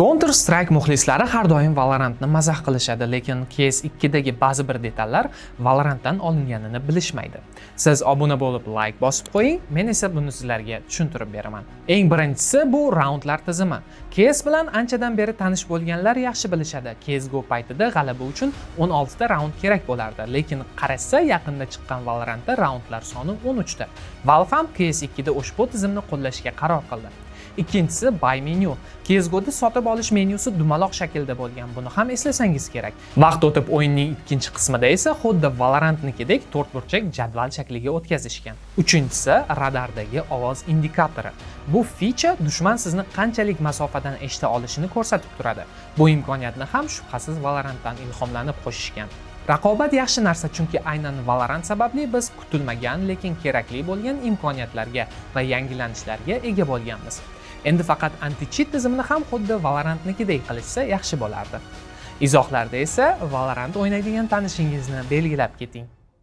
Counter Strike muxlislari har doim Valorantni mazax qilishadi, lekin CS2 dagi ba'zi bir detallar Valorantdan olinganini bilishmaydi. Siz obuna bo'lib, like bosib qo'ying, men esa buni sizlarga tushuntirib beraman. Eng birinchisi bu raundlar tizimi. CS bilan anchadan beri tanish bo'lganlar yaxshi bilishadi. CS:GO paytida g'alaba uchun 16 ta raund kerak bo'lardi, lekin qarashsa, yaqinda chiqqan Valorantda raundlar soni 13 ta. Valve ham CS2 da ushbu tizimni qo'llashga qaror qildi. Ikkinchisi buy menu. CS:GOda sotib olish menyusi dumaloq shaklda bo'lgan. Buni ham eslasangiz kerak. Vaqt o'tib, o'yinning ikkinchi qismida esa xuddi Valorantnikidek to'rtburchak jadval shakliga o'tkazishgan. Uchinchisi radardagi ovoz indikatori. Bu фича dushman sizni qanchalik masofadan eshita olishini ko'rsatib turadi. Bu imkoniyatni ham shubhasiz Valorantdan ilhomlanib qo'shishgan. Raqobat yaxshi narsa, chunki aynan Valorant sababli biz kutilmagan, lekin kerakli bo'lgan imkoniyatlarga va yangilanishlarga ega bo'lganmiz. Endi faqat anti-cheat tizimini ham xuddi Valorantnikidek qilishsa, yaxshi bo'lardi. Izohlarda esa Valorant o'ynaydigan tanishingizni belgilab keting.